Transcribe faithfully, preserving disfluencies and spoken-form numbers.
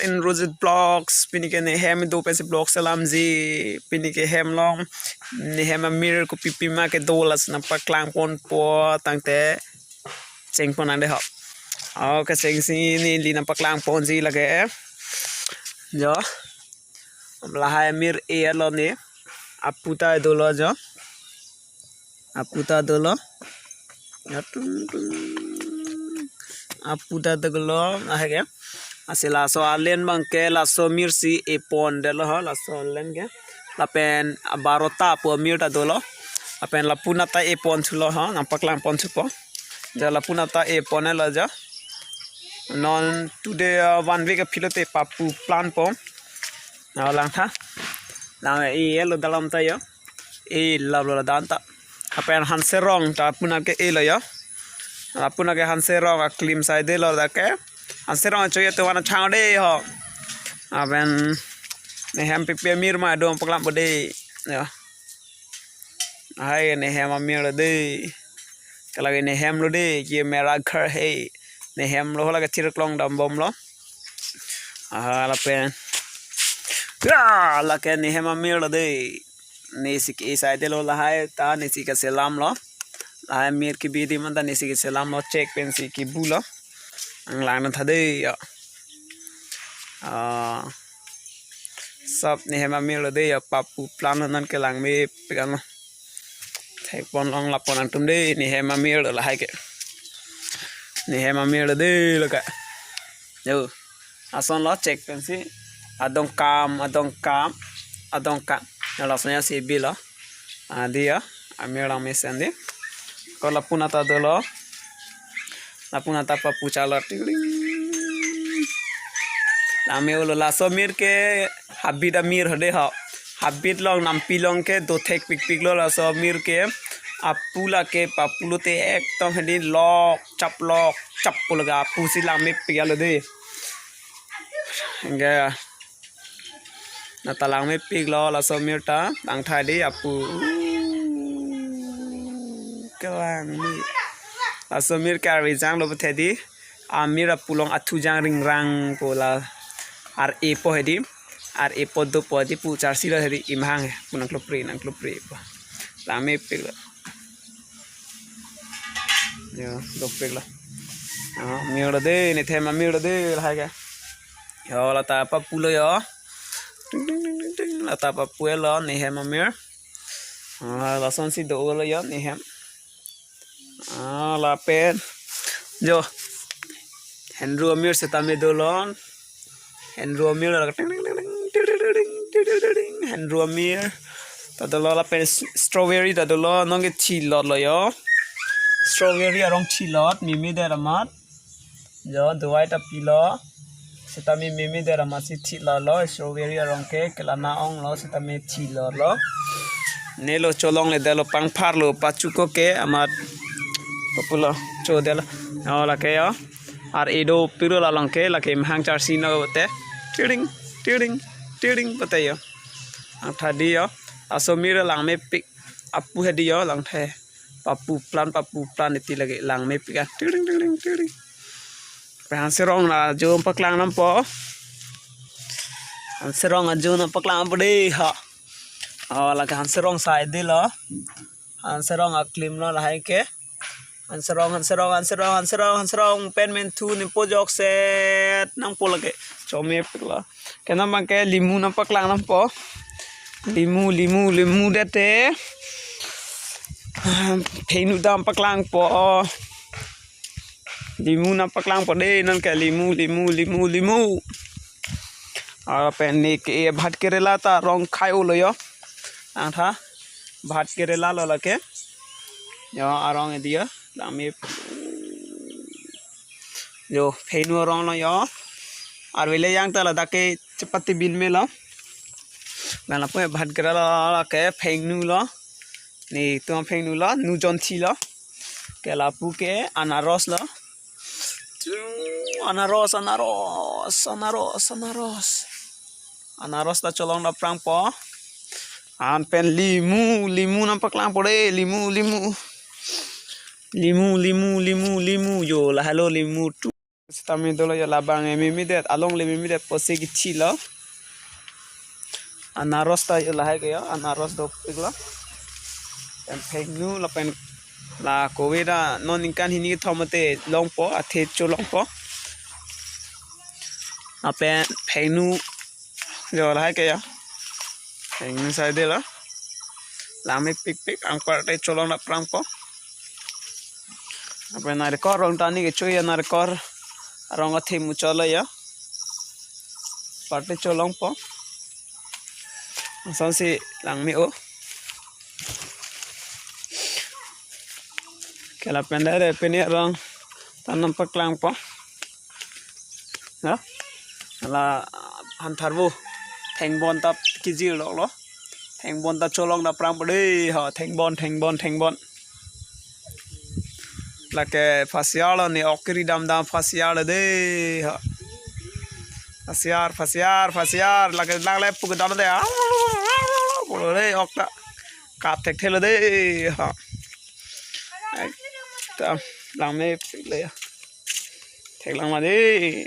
in Rojit Vlogs, pini ke nehem do pensi vlog selamji, pini ke hem along, nehem amir kopi pima kedo lason nangpaklang ponpo tangte cheng pon nang de ho. Okay, chengsi neli nangpaklang ponji lake. Jo. Lahai amir e-lo ne. Apu ta dolo jo. Apu ta dolo. Ya, tung, tung. Apu ta dolo, lahai ke. Lasi laso alen abang ke, laso amir si e pon detlo ho, laso alen ke. Lapen barota pu amir ta dolo. Lapen lapu nat ta e pon thulo ho, nangpaklang pon thupo. Jo lapu nat ta e pon lo jo. Non today, uh, one week aphi lote papu plant po. Na langtha. Lang e-lo dalam ta jo. E-lo lo dan ta. Lapen hanserong ta puna ke e-lo jo. Lapu nat ke hanserong aklim sai dolo dak ke. Hanserong achoye to wana chang de ho. Lapen nehem pipi amir ma do paklang po de. Jo. Lahai nehem amir lo de. Ke lake nehem lo de, ye mera ghar hai. Nehem lo lake thirklong dambomlo. Aha, lapen. Ya, lake nehem amir lo de. Nesi ke sai dolo lahai ta nesi ke selamlo. Lahai amir kebi adim anta nesi ke selamlo, chek pensi kebulo. Nanglang nang tha de ya. Ah. Sab nehem amir lo de ya, papu plant non ke langmepik anlo. Thek pon long lap pon nangtum de, nehem amir lo lahai ke. Nehem amir lo de lo ke. Jo. Lason lo chek pensi. Adong kam, adong kam, adong kam. Jo lason ya si bilo. Adi ya, amir langmesen de. Ko lapu nat ta dolo. Lapu nat ta papu chala ting ting. Lame ulo laso amir ke habit amir ho de ho. Habit along nampi along ke do thekpikpik lo laso amir ke. Apu lake papu lote ekdom hedi lok chap lok chap pu lake apu si langmepik lo de. Enggak. Nat ta langmepik lo laso amir ta, langtha di apu. Kelang ni. Laso amir ke arve jang lo pethedi. Amir apu along athu jang ringrang po la. Ar e po hedi. Ar e po do po di pu charsi lo hedi imhang he. Pu nangklopre, nangklopre po. Langmepik lo. Jo, dopik lo. Ah, amir lo de, nehem amir lo de, lahai ke. Jo, lata papu lo jo. Ting, ting, ting, ting, ting. Lata papu lo, nehem amir. Ah, lason si do lo jo, nehem. Ah, lapen. Jo. Henru amir setame dolo. Henru amir lo, ting, ting, ting, ting. Henru amir. Ta dolo lapen s-, strawberry ta dolo, non ke thilot lo jo. Strawberry arong thilot, mimi der amat. Jo, dovai ta pilo. Setame mimi der amat si thilot lo, strawberry arong ke kelana ong lo, setame thilot lo. Ne lo cholong le dolo pangphar lo, pachuko ke amat. Kopulo, cho dolo. Jo, lake jo. Ar e dopik lo la along ke, lake imhang charsi no te. Tiring, tiring, tiring pute jo. Langtha di jo. Laso amir langmepik apu hedi jo langtha. Papu plant, papu plant iti lake langmepik a. Tiring, tiring, tiring. Pe hanserong la jo paklang nangpo. Hanserong ajo nangpaklang po de ha. Oh, lake hanserong sai dolo. Hanserong aklim lo lahai ke. Hanserong, hanserong, hanserong, hanserong, hanserong, pen menthu ne po jokset nangpo lake. Chomepik lo. Ke non abang ke limu nangpaklang nangpo. Limu, limu, limu dete. Phenu dam paklang po. Limu nangpaklang po de non ke limu, limu, limu, limu. Ah, pen ne ke bhat kerela ta arong khai ulo jo. Langtha. Bhat kerela lo lake. Jo arong edi jo. Langme. Jo phenu arong lo jo. Arve le jang ta ladak ke chapati bin me lo. Nang lapu bhat kerela lake phenu lo. Netum phenu lo, nu jonthi lo. Ke lapu ke anaros lo. Anaros, anaros, anaros, anaros. Anaros ta cholong dapprang po. An pen limu, limu nangpaklang po de, limu, limu. Limu, limu, limu, limu. Jo, lahelo limu tu. Sitame dolo yo labang e mimidet, alongle mimidet pusi kithi lo. Anaros ta yo lahai ke yo, anaros dopik lo. Pen phengnu lapen la kove ta non ningkan hini kethom mate longpo, athe cholongpo. Lapen phengnu yo lahai ke yo. Phengnu sai de lo. Langmepikpik, anparte cholong dap prangpo. Lapen narikol rong ta ne kecho ya, narikol rong athe muchot lo ya. Parte cholongpo. Asonsi langme-o. Ke lapen dare pini rong ta nangpaklangpo. Ya. La phan tharvo. Thengbon ta kijir lok lo. Thengbon ta cholong dap prangpo de ha. Thengbon, thengbon, thengbon. Lake phasiar lo ne, ok kiri damdam phasiar lo de ha. Phasiar, phasiar, phasiar. Lake lang le puk dam de. Pulo de ok ta. Kap thekthelo de ha. Ai, ta langmepik le ya. Theklang ma de.